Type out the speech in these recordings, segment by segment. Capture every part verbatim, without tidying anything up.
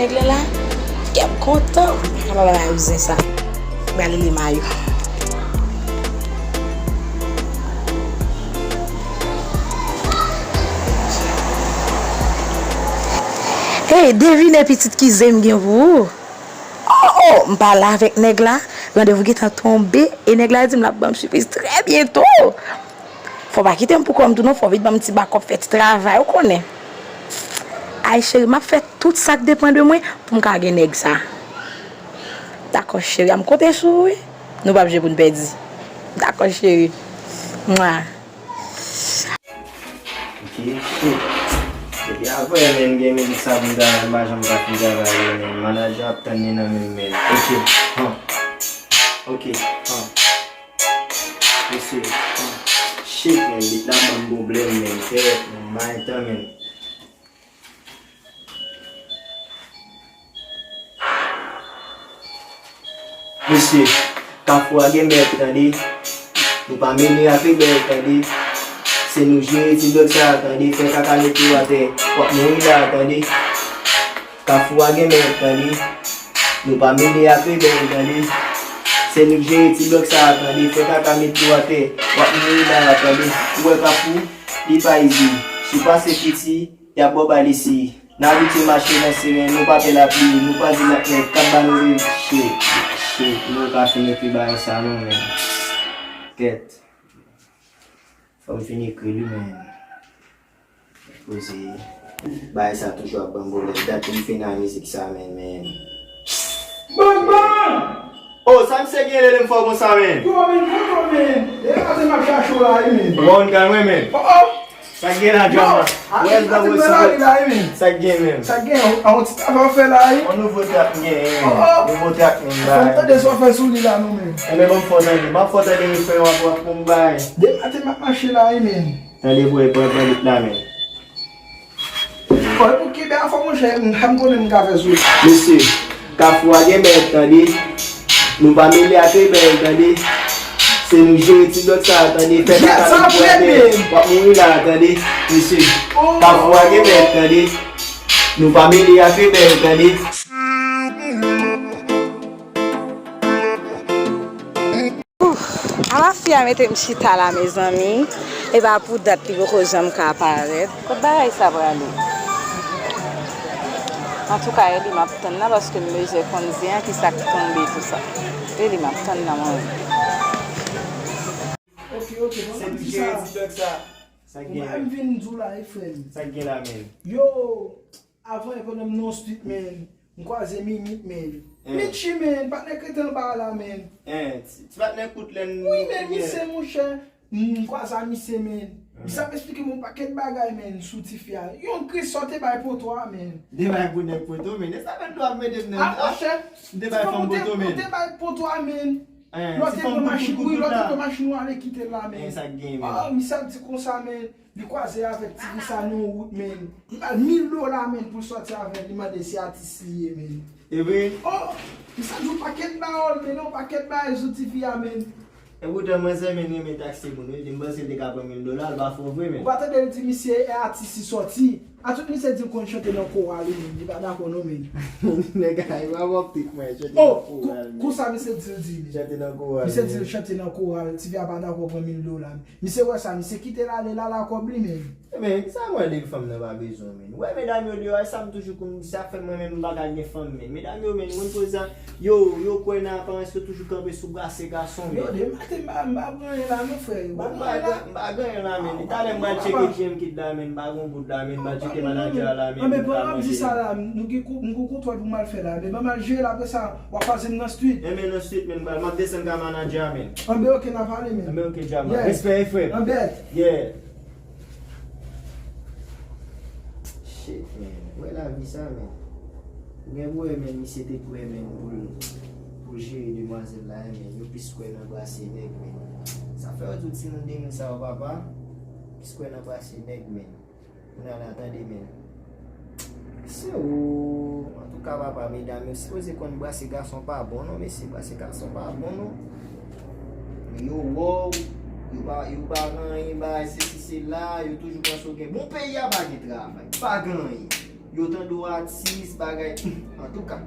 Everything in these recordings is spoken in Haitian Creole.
Lè la, kè m kontan. Papa ba yo zen sa. Ba li li mayo. Hey, devine pitit ki zen m gen pou ou. Oh, oh, m pale avèk nèg la, randevou gentan tonbe, e nèg la di m l ap ban m sipriz trè byento. Fò w pa kite m pou kò m tou non, fò w vin ban m ti bakòp, fè ti travay, ou konnen. Ay cheri, m ap fè tout sa k depann de mwen pou m ka gen nèg sa. Dakò cheri, a m konte sou ou wi. Nou p ap jwe pou n pèdi. Dakò cheri. Mwa. Ok, shit. Depi avan yè menm gen mizik sa pou m travay, m pa janm ka fin travay yo menm. Manadjè ap tann li nan men m menm. Ok, han. Ok, han. Mesye, han. Shit, menm, bit la ban m pwoblèm, menm. Kèt, menm, m pa gen tan, menm. Mesye, Kafou a gen bèl tande. Nou pa mele ak rebèl tande. Se nou jere ti blòk sa a tande. Fè kaka met yo atè. W ap mouri la a tande. Kafou a gen bèl tande. Nou pa mele ak rebèl tande. Se nou k jere ti blòk sa a tande. Fè kaka met yo atè. W ap mouri la a tande. Ou wè Kafou, li pa izi. Sou pase piti, y ap ba w bal isi. N abitye mache nan siren, nou pa pè lapli, nou pa di l ap nèg k ap ba nou ri. Shit, shit, nou ka fin ekri bagay sa non, men. Kèt. Fò m fin ekri li, men. Poze. Bagay sa toujou ap ban m pwoblèm. Dat pou m fin nan mizik sa, men, men. Bang, bang! Oh, sa misye gen lè m fò konsa, men? Yo, men, yo, men. E maten m ap chache w la, wi, men. Ou pa konn kay mwen, men? Oh, oh. Sa k gen la, Jama? Wè l nan mwen sou la, wi, men. Sa k gen, men? Sa k gen? A yon ti travay w fè la, wi. Yon nouvo trak m genyen, men. Oh, oh. Nouvo trak, men, bay. Fè m tande sa w fè sou li la, non, men. Enben, ban m fè w tande. M ap fè w tande refren an pou, pou m bay. De maten m ap mache la, wi, men. Tande pou e pran, pran bit la, men. Fò e pou kenbe afè, monchè, m pa m konnen m ka fè sou. Mesye, Kafou a gen bèl tande. Nou pa mele ak rebèl tande. Se nou jere ti blòk sa a tande. Fè kaka nou pou atè. W ap mouri la a tande. Mesye, Kafou a gen bèl tande. Nou pa mele ak rebèl tande. Ouf, a mafi a mete m chita la, mezanmi. E pa pou dat li poko janm ka parèt. Kot bagay sa prale? Antouka, e li m ap tann nan, paske m bezwen konn zen an, kisa k tonbe, tou sa. E li m ap tann nan, mwen. Ok, ok, pandan m di sa, sa gen, m vin di w la, e frè m. Sa gen la, men? Yo, avan, e pandan m nan yon street, men. M kwaze Mimit, men. Mitchi, men, patnè kreten anba a la, men. Ti, ti patnè kout lè n. Wi, men, misye, monchè. M kwaze a misye, men. Misye ap esplike m yon pakèt bagay, men, sou tifi a. Yon gri sa w te bay poto a, men. Te bay pou nèg poto, men. E sa fè dlo ap mete m nan. A, monchè. M te bay fanm poto, men. Ou te bay poto a, men. Lè w te pran machin, wi, lè w te pran machin, ou ale kite l la, men. Sa k gen, men? Ah, misye ap di konsa, men. Li kwaze avèk tifi sa nan wout, men. Li ba l mil dola, men, pou l sòti avè l. Li mande si atis li ye, men. E vre? Oh, misye di yon pakèt pawòl, men, yon pakèt bagay sou tifi a, men. E poutan, manzè, men, renmen takse moun, wi. Li, m panse l te ka pran mil dola, l pa fò vre, men. Ou pa tande l di misye e atis li sòti? A tout misye di l konn chante nan koral, wi, men. Li pa dakò, non, men. Nèg a, li pa wòp trik, mwen, chante nan koral, men. Konsa misye di l, di, men. Chante nan koral, men. Misye di l chante nan koral, tifi a pa dakò pran mil dola, men. Misye wè sa, misye kite l ale, l al a kòb li, men. Men, sa mwen di fanm nan pa bezwen, men. Wè, medam yo deyò, e sa m toujou konn di, sa fè mwen menm m pa ka gen fanm, men. Medam yo, men, konn koze a, yo, yo kwè nan aparans, yo toujou kanpe sou brase gason, men. Yo, de maten, m pa, m pa pran anyen la, non, frè. M pa pran anyen la. M pa gen anyen la, men. Talè m pral tcheke J M Kid la, men, m pa gen goud la, men, m pral tcheke manadjè a la, men. Anben, pandan m di sa la, nou gen kou, m gen kontwòl pou m al fè la, men ban m al jere l, apre sa, w a kwaze m nan street. Enben, nan street, men, m pral, m ap desann ka manadjè a, men. Anben, ok, n a pale, men. Anben, ok, Jama. Respè, frè. Anben. Yeah. Shit, man. Ou wè lavi sa, man. Ou gen pou wè, man, misye te prè, man, pou l, pou l jere demwazèl la, man. Yo plis kwè nan brase nèg, man. Sa fè yo di w timoun de mil sa yo, papa. Plis kwè nan brase nèg, man. Kounye a la, tande, man. Se ou, antouka, papa, medam yo sipoze konn brase gason pa bon, non, mesye, brase gason pa bon, non. Men yo wè w, yo pa, yo pa gen anyen, bagay sesi, sela, yo toujou panse w gen. Bon, peyi a pa gen travay, pa gen anyen. Yo tande w atis, bagay. Antouka,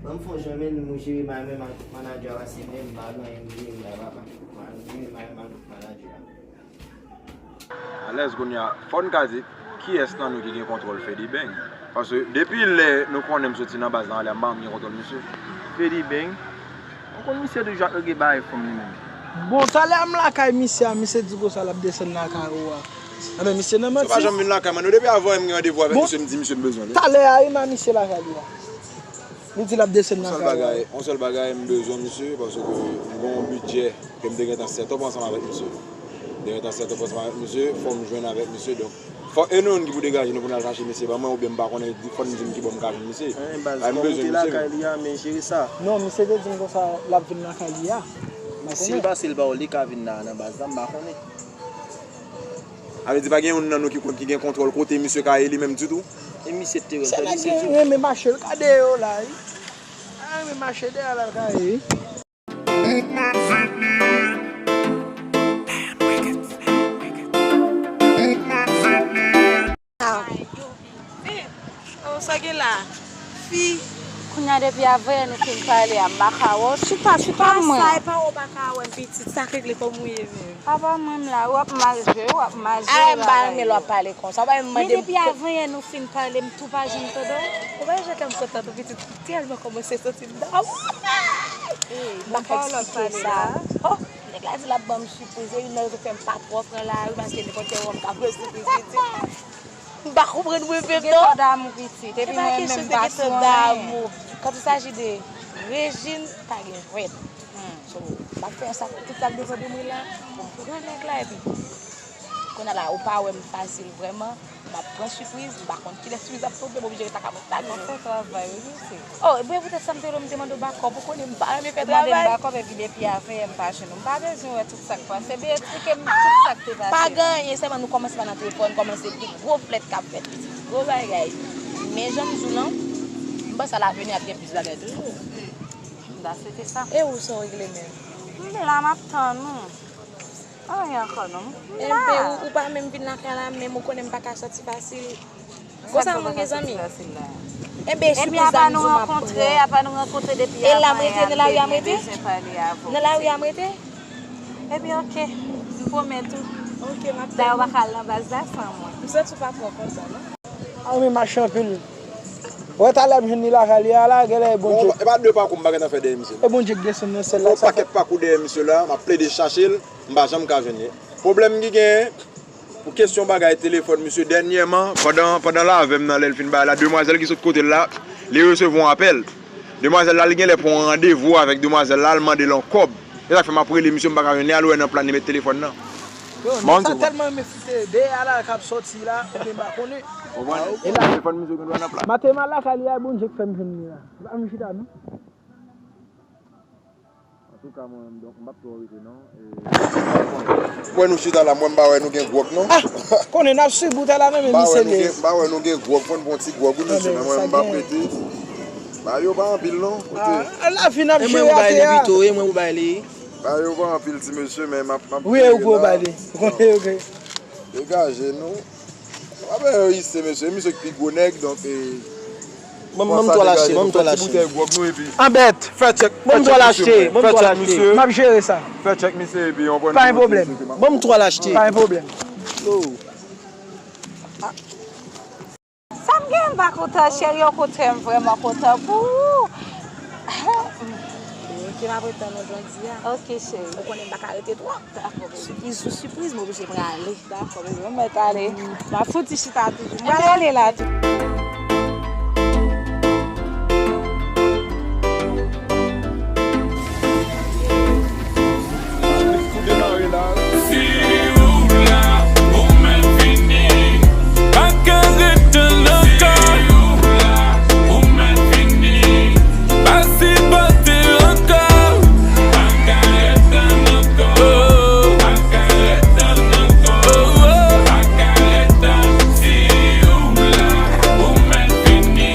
ban m fè yon jan men nou jere may mwen ak manadjè a, paske menm m pa gen anyen m jere m bay papa. M jere may mwen ak manadjè a. Alèz kounye a, fò n ka di, kiyès nan nou ki gen kontwòl Fedi Bang? Paske depi lè nou konnen m soti nan baz la, anlè a, m pa janm gen kontwòl misye. Fedi Bang. Ou konn misye toujou ap regle bagay fanm li menm. Bon, talè a m lakay misye a, misye di konsa l ap desann lakay ou a. Enben, misye nan manti. Misye pa janm vin lakay mwen non, depi avan yè m gen randevou avèk misye, m di misye m bezwen li. Talè a wi, m a misye lakay li a. Li di l ap desann lakay ou a. Yon sèl bagay, yon sèl bagay, m bezwen misye, paske m gen yon bidjè ke m te gentan set up ansanm avèk misye. M te gentan set up ansanm avèk misye, fò m jwenn avèk misye, donk, Fò e nou youn ki pou degaje nou pou n al chache mesye ban mwen oubyen m pa konnen fò n di m kibò m ka jwenn mesye. Ay m bezwen mesye. Anyen baz, kòm ou te lakay li a, men jere sa. Non, misye te di m konsa l ap vin lakay li a. M pa konnen. Si l pase l ba w, li ka vin la a nan baz la, m pa konnen. A vle di pa gen youn nan nou ki konn ki gen kontwòl kote misye ka ye li menm ditou? E misye te wè l tandiske tou. Sa nèg yo renmen mache l ka dèyè w la wi. A renmen mache dèyè w la l ka ye wi. Sa gen la? Fi. Kounye a depi avanyè nou fin pale a m pa ka wè w. Chita, chita mwen. Sa e pa w pa ka wè m pitit, sa k regle kòm ou ye menm. Apa mwen m la, w ap mal jwe, w ap mal jwe. Ay m pa renmen lè w ap pale konsa, w pa menm mande m. Men depi avanyè nou fin pale m tou pa janm tande w. Ou pa wè jan kè m kontan tou pitit. Tèlman kòmanse santi m damou. M pa ka eksplike sa. Oh, nèg la di l ap ban m sipriz, e youn nan rezon k fè m pa twò pran lari, paske nenpòt lè wè m ka pran sipriz pitit. M pa konprann mwen menm non. Gen twò damou pitit, epi mwen menm m pa sou anyen. Quand il s'agit de Regine, pa gen jwèt. So, m ap fè sa, tout sa k depann de mwen la, pou m pran nèg la, epi kounye a la, ou pa wè m fasil vrèman. M ap pran sipriz, m pa konn kilè sipriz ap tonbe, m oblije ret lakay mwen. Sa gen. Ou fè travay wi mesye. Oh, ebyen poutèt sa m te vle w, m te mande w bakòp, ou konnen m pa renmen fè travay. Ou mande m bakòp epi depi avanyè m pa jwenn ou. M pa bezwen wè tout sa k pase, ebyen eksplike m tout sa k te pase. Pa gen anyen, sèlman nou kòmanse pale nan telefòn, kòmanse gen gwo flèt k ap fèt, pitit, gwo bagay. Men jan m di w lan, m panse alavni ap gen plis bagay toujou. M ta swete sa. E ou sa w regle menm? M la, m ap tann ou. Anyen ankò non. M la. Enben ou, ou pa menm vin lakay la menm, ou konnen m pa ka sòti fasil. Konsa moun gen zanmi. Enben sipriz la m di w m ap pran. Epi apa nou rankontre, apa nou rankontre depi avan yè a, m te byen bezwen pale avè w. Nan lari a m rete? Nan lari a m rete? Ebyen oke, m pwomèt ou. Oke, m ap tann ou. Dayè w pa ka al nan baz la san mwen. M santi w pa twò kontan non. A renmen mache anpil. Wè talè m jwenn li lakay li a la, genlè e Bondye. E pa de pa kou m pa gentan fè dèyè misye. E Bondye k desann nan syèl la. Fè yon pakèt pakou dèyè misye la, m ap plede chache l, m pa janm ka jwenn li. Pwoblèm ki genyen, pou kesyon bagay telefòn misye, dènyèman, pandan, pandan l avè m nan lè l fin bay la, demwazèl ki sot kote l la, li resevwa yon apèl. Demwazèl la, li genlè pran yon randevou avèk demwazèl la, l mande l yon kòb. Se sa k fè m ap rele misye, m pa ka jwenn li, al wè nan plan li met telefòn nan. Yo, nèg sa tèlman renmen fout dèyè a la k ap sòti la, oubyen m pa konnen. Konprann? E la, telefòn misye gen dwa nan plan. Maten m al lakay li a, Bondye k fè m jwenn li la. Se pa menm chita non. Antouka mwen menm, donk, m p ap twò rete non. Mwen nou chita la, mwen m pa wè nou gen gwòg non. Ah! Konnen n ap swiv bout la nan men misye. M pa wè nou gen gwòg, fò n pran yon ti gwòg wi mesye, men mwen m p ap rete. Bagay yo pa anpil non. Kote. Ah, lavi n ap jere atè a. E mwen pou bay li pito, e mwen pou bay li. Bagay yo pa anpil ti mesye, men m ap, m ap jere la. Wi, e ou pou bay li. Ou konnen yo gen. Degaje nou. Bagay yo ise mesye, e misye ki pi gwo nèg, donk e. Ban m, ban m twa lachte, ban m twa lachte. An bèt. Fè tchèk, fè tchèk misye pou mwen. Ban m twa lachte, ban m twa lachte. M ap jere sa. Fè tchèk misye epi yon pwen. Pa gen pwoblèm. Ban m twa lachte. Pa gen pwoblèm. Yo. Sa m gen m pa kontan cheri, okontrè m vrèman kontan pou ou. Ebyen oke, m ap ret tann ou jodi a. Oke cheri. Ou konnen m pa ka rete twòp. Dakò baby. Sipriz sou sipriz, m oblije prale. Dakò baby, ou mèt ale. M ap fouti chita toujou. M pral ale la tou. Si ou la, ou mèt vini. Pa ka ret tann ankò. Si ou la, ou mèt vini. Pa sipòte ankò. Pa ka ret tann ankò. Oh. Pa ka ret tann ankò. Oh, oh. Pa ka ret tann. Si ou la, ou mèt vini.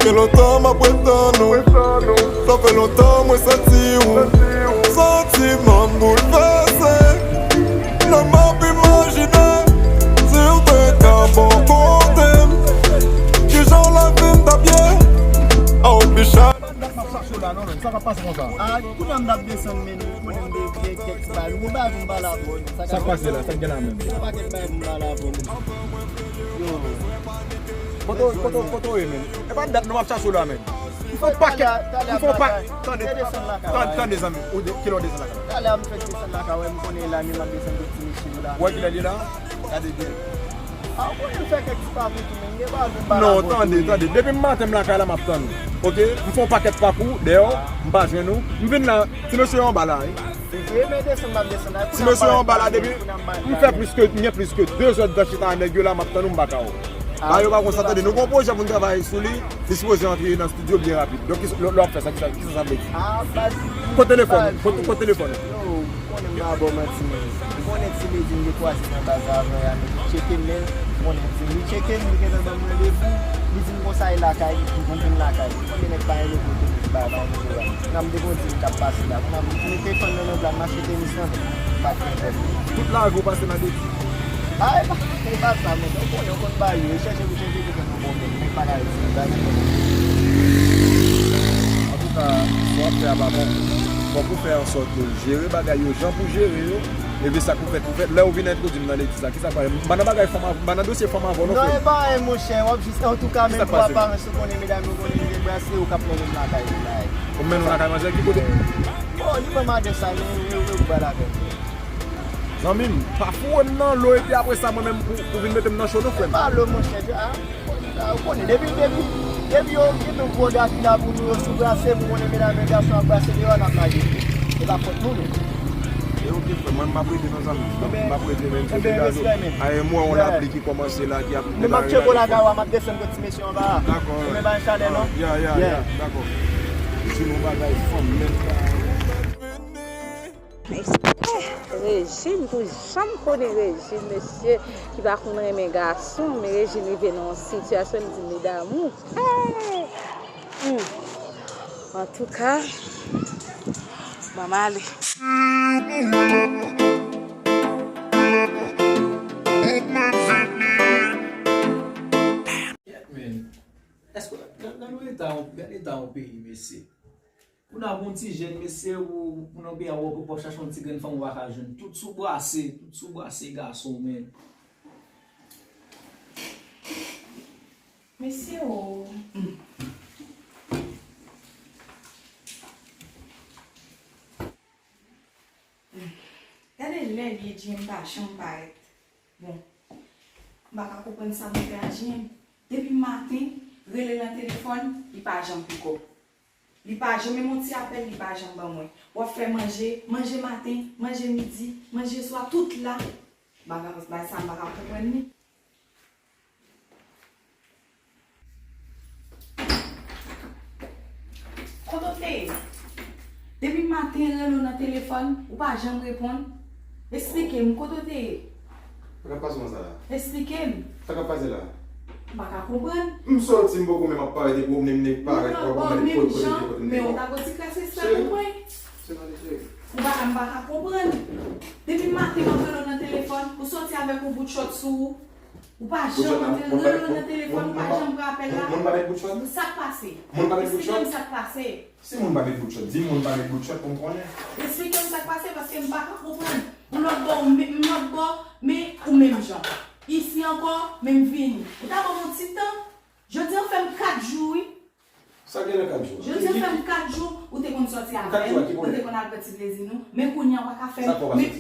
Gen lontan m ap ret tann ou. Sa fè lontan mwen santi ou. Santiman m boulvèse. Lè m ap imajine si w te ka bò kote m. Sa non, men sa pa pase konsa. A, kounye a m t ap desann, men ou konnen m te gen kèk ti bagay. Mwen ba vin pale avè w. Sa k pase la? Sa k gen la menm? Sa pakèt bagay pou m pale avè w. Yo. Kote w, kote w, kote w ye, men? E pa dat non m ap chache w la, men. M fè yon pakèt, m fè yon pa-, tande, tande, tande, zanmi. Ou de, kilè w desann lakay? Talè a m fèk desann lakay, wè, m konnen la, men m ap desann de ti mesye yo la. Wè kilè li la? Gade byen. A, ou konnen m fè kèk ti pakou tou, men m gen pa vin pale avè w tou. Non, tande, tande. Depi m maten m lakay la, m ap tann ou. Oke? M fè yon pakèt pakou, dèyè w, m pa jwenn ou. M vin la, ti mesye yo anba la, wi. Se vre, men desann m ap desann la. Ti mesye yo anba la, depi m fè plis ke, m gen plis ke de zè d tan chita a nèg yo la, m ap tann ou, m pa ka wè w. Bagay yo pa konsa, tande, nou gen yon pwojè pou n travay sou li, li sipoze antre nan estidyo byen rapid. Donk, kisa, lè, lè w ap fè sa, kisa, kisa sa vle di? Kot telefòn ou? Kot, kot telefòn ou? Yo, ou konnen m pa ba w manti, men ou konnen Ti Ledi m te kwaze nan baz la avan yè a, men li tcheke m, men ou konnen Ti, li tcheke m, li gentan ban m randevou, li di m konsa e lakay, m konn vin lakay. Ou konnen nèg pa rele pou touris, ba, ba, ba. Nan m te konn di m t ap pase la. Kounye a m mete fann nan men m la, m mache tenis nan men m. M pa t gen pwoblèm. Tout lavi w pase nan deti? A, e pa, e pa sa, men ou konnen, ou konn ba yo, e chèche pou chèche, te fè nou pwoblèm, men pa ka rete nan deti. Antouka, sa w ap fè a pa bon. Fòk ou fè ansòt ke w jere bagay yo jan pou jere yo. Epi sa k pou fèt, pou fèt. Lè w vin entwodui m nan legliz la, kisa k pase? M pa nan bagay fanm avè, m pa nan dosye fanm avè w non, frè m. Non, e pa anyen, monchè, w ap jis, antouka, men pou aparans, ou konnen medam yo konnen m gen brasle, ou k ap mennen m lakay li la. Ou mennen w lakay manzè, ki kote? Bon, li ban m adrès la, men ou, ou, ou pral avè m. Zanmi m, pa foure m nan lo epi apre sa mwen menm pou, pou vin mete m nan cho non, frè m. E pa lo, monchè, a, ou konnen, depi, depi, depi yo kenbe gwo daki la pou nou, yo sou brase, pou konnen medam e gason ap brase deyò, n ap lage. E pa fòt nou, non. E oke, frè m, mwen m p ap rete non, zanmi m. M p ap rete, men m sou degaj ou. A, e m wè yon lapli ki kòmanse la, ki ap demare la. Men m ap tcheke w lakay ou a, m ap desann kot ti mesye anba a. Dakò, men bay chalè non. Ya, ya, ya, dakò. Ou di nou bagay fanm nèt la. Mesye, Rejin, pou jan m konnen Rejin, mesye, ki pa konn renmen gason, men Rejin rive nan yon sitiyasyon, m di, medamou. Hey! Hmm. Antouka, ban m ale. Kèt, men. Èske, gad, gad yon eta, gad eta yon peyi, mesye. Kounye a pou yon ti jèn mesye, ou, ou nan peyi a, ou, ou pa chache yon ti grenn fanm, ou pa ka jwenn. Tout sou brase, tout sou brase gason, men. Mesye o. Gade lè li ye, Jim pa janm parèt. Bon, m pa ka konprann sa m fè a Jim. Depi maten, rele nan telefòn, li pa janm piko. Li pa janm, menm yon ti apèl, li pa janm ban mwen. W ap fè manje, manje maten, manje midi, manje swa, tout la. Bagay, bagay sa, m pa ka konprann li. Kote w te ye? Depi maten, rele w nan telefòn, ou pa janm reponn. Esplike m, kote w te ye? Sa k ap pase konsa la? Esplike m. Sa k ap pase la? M pa ka konprann. M sòti, m poko menm ap parèt, epi w menm nek parèt, w ap menm kote, kote, kote, kote. Men w ta gon ti kras respè pou mwen. Se pa de cheri. Ou pa, m pa ka konprann. Depi maten, m ap rele w nan telefòn, ou sòti avèk yon bout chòt sou ou. Ou pa janm antre rele w nan telefòn, ou pa janm pran apèl la. Moun pa met bout chòt? Sa k pase? Moun pa met bout chòt? Esplike m sa k pase. Si moun pa met bout chòt, di m moun pa met bout chòt pou m konnen. Esplike m sa k pase, paske m pa ka konprann. Yon lòt bò, m, m lòt bò, men ou menm jan. Isi ankò, men m vini. Ou ta ban m yon ti tan. Jodi a fè m kat jou, wi. Sa gen nan kat jou? Jodi a fè m kat jou, ou te konn sòti avè m, ou te konn al pran ti plezi nou, men kounye a w pa ka fè m. Sa k fè w pa sòti?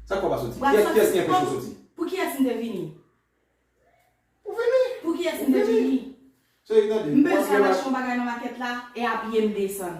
Sa k fè w pa sòti? Kiyès, kiyès ki anpeche w sòti? Pou kiyès m te vini? Ou vini? Pou kiyès m te vini? Cheri, tande. M bezwen al achte yon bagay nan makèt la, e a pye m desann.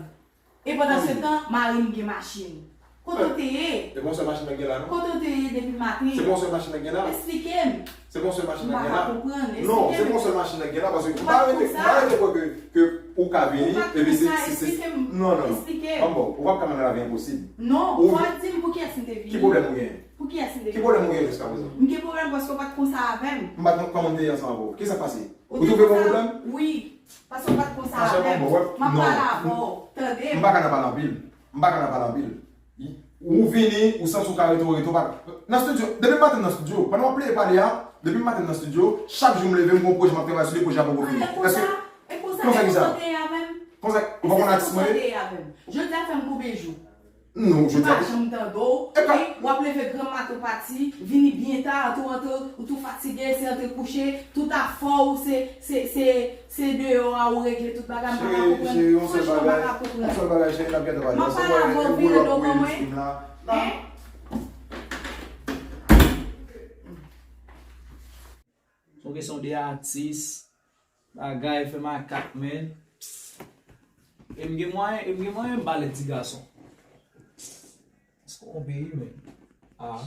E pandan se tan, mari m gen machin. Kote w te ye? Se pa yon sèl machin nan gen la, non? Kote w te ye depi maten? Se pa yon sèl machin nan gen la? Esplike m. Se pa yon sèl machin nan gen la? M pa ka konprann. Non, se pa yon sèl machin nan gen la, paske m pa rete, m pa rete kwè ke, ke ou ka vini, epi se, se, se, non, non, non. Esplike m. Ban m ba w, ou p ap ka mennen lavi enposib. Non, fò w di m pou kiyès m te vini. Ki pwoblèm ou genyen? Pou kiyès m te vini? Ki pwoblèm ou genyen jiskaprezan? M gen pwoblèm paske w pa t konsa avè m. M pa t konn kòman m te ye ansanm avè w. Kisa k pase? Ou twouve m yon pwoblèm? Wi, paske w pa t konsa avè m. M ap pale avè w, tande m. M pa ka nan pale anpil. M pa ka nan pale anpil. Ou vini, ou santi w ka rete, ou rete, ou pa. Nan estidyo, depi maten nan estidyo, pandan w ap plede pale a, depi maten nan estidyo, chak jou m leve, m gon pwojè m ap travay sou li, pwojè a poko fini. Èske, e konsa, e konsa ki sa? Konsa, ou pa konn atis mwen ye? Jodi a fè m koube jou. Non, jodi a. M pa janm tande w. E w ap leve gran maten pati, vini byen ta, antre, antre, ou tou fatige, se antre kouche, tout afè w, se, se, se, se deyò a ou regle tout bagay, m pa ka konprann. Cheri, yon sèl bagay, yon sèl bagay, cheri, n ap gentan pale. M ap pale avè w, vire do ban mwen. Hein? Se yon kesyon de atis, bagay fè makak, men. E m gen mwayen, e m gen mwayen m pale ti gason. Èske w peyi, men? Ah.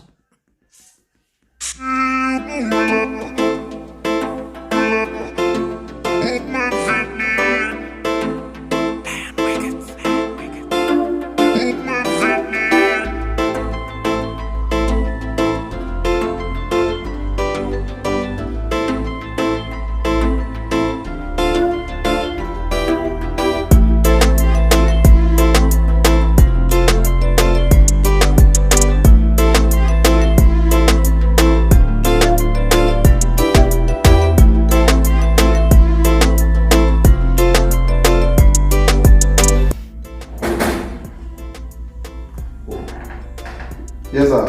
Yes, sir.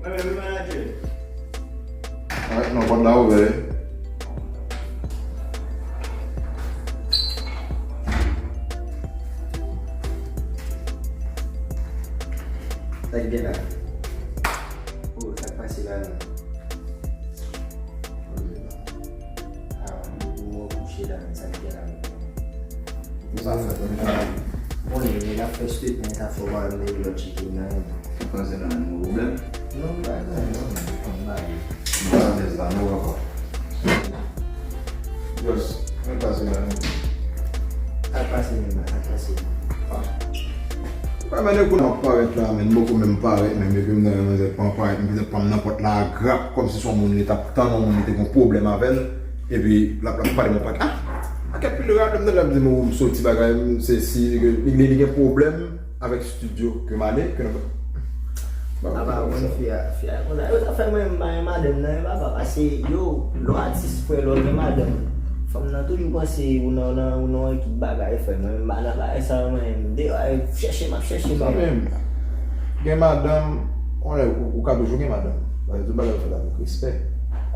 Mwen menm, wi, manager. Alright, non, pòt la ouvè, wi. Sa k gen la? Oh, sa k pase la, non? Ah, m kouche la, men sa k gen la, men. Ou pa fè konn sa. Bon, nèg ap fè statement, sa fò pa menm lòt chicken nan, men. Ou panse nan menm pwoblèm? Non, m pa gen, non, men, m pa gen. Bon, sa se sa, nou ankò. Just, mwen pase la, men. Sa k pase menm la, sa k pase? Ah. Mwen menm, depi kounye a m ap parèt la, men, m poko menm parèt, menm, epi m nan yon manzè pran parèt, m pete pran m nan pòt la, grap, kòmsi se yon moun li t ap tann, yon moun li te gen pwoblèm avè l, epi l ap, l ap pale m yon pakèt, ah, pakèt pil rad, m tande l ap di m, oh, m soti bagay, m sesi, li, li, li gen pwoblèm avèk studio ke m ale, ke n ap. Papa, mwen, fi a, fi a, konsa, yo ta fè mwen, m pa gen madanm nan, papa, pase, yo, lè w atis, frè, lè w gen madanm, fanm nan toujou panse ou nan, nan, ou nan ekip bagay, frè, mwen, m pa nan bagay sa, mwen, m deyò, chèche, m ap chèche, sa menm. Gen madanm, ou, ou ka toujou gen madanm. Bagay, tout bagay ou fèt avèk respè.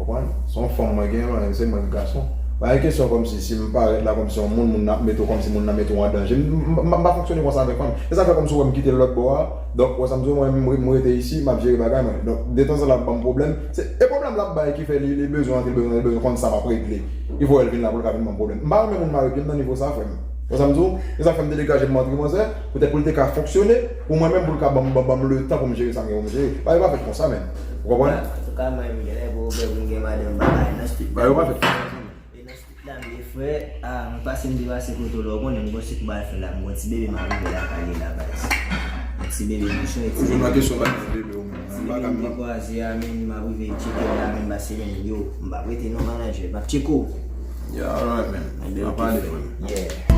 Konprann? Se yon fanm mwen gen, mwen, se mwen ki gason. Pa gen kesyon kòmsi, si m parèt la kòmsi yon moun, moun nan ap mete w, kòmsi moun nan mete w an danje. M, m, m, m pa fonksyone konsa avèk fanm. E sa fè kòmsi w wè m kite l lòt bò a. Donk, wè sa m di w, mwen, m, m rete isi, m ap jere bagay mwen. Donk, detanzantan l ap ban m pwoblèm. Se, e pwoblèm l ap bay ki fè li, li bezwen antre, li bezwen, li bezwen konn sa m ap regle. Li voye l vin la pou l ka vin ban m pwoblèm. M pa renmen moun mare pye m nan nivo sa, frè m. Wè sa m di w? E sa fè m te degaje m antre manzè, poutèt pou l te ka fonksyone, pou mwen menm, pou l ka ban m, ban, ban m letan pou m jere sa m gen pou m jere. Bagay pa fèt konsa, menm. Ou konprann? Antouka, mwen, m genlè pou, pou m gen madanm, bagay nan street. Bagay pa fèt konsa, menm. E nan street la, m ye, frè, ah, m pase, m te pase kote w la, ou konnen, m gon sik m al fè la, m gon ti bebe, m a rive lakay li la, guys. Yon ti bebe, bouchon, e ti bebe. Poze m nan kesyon, pa gen bebe, ou menm. Ti bebe m te kwaze a, men, m a rive tcheke l la, men, pase, men, yo, m p ap rete non, manager, m ap tcheke w. Yeah, alright, man. N a pale, frè m. Yeah.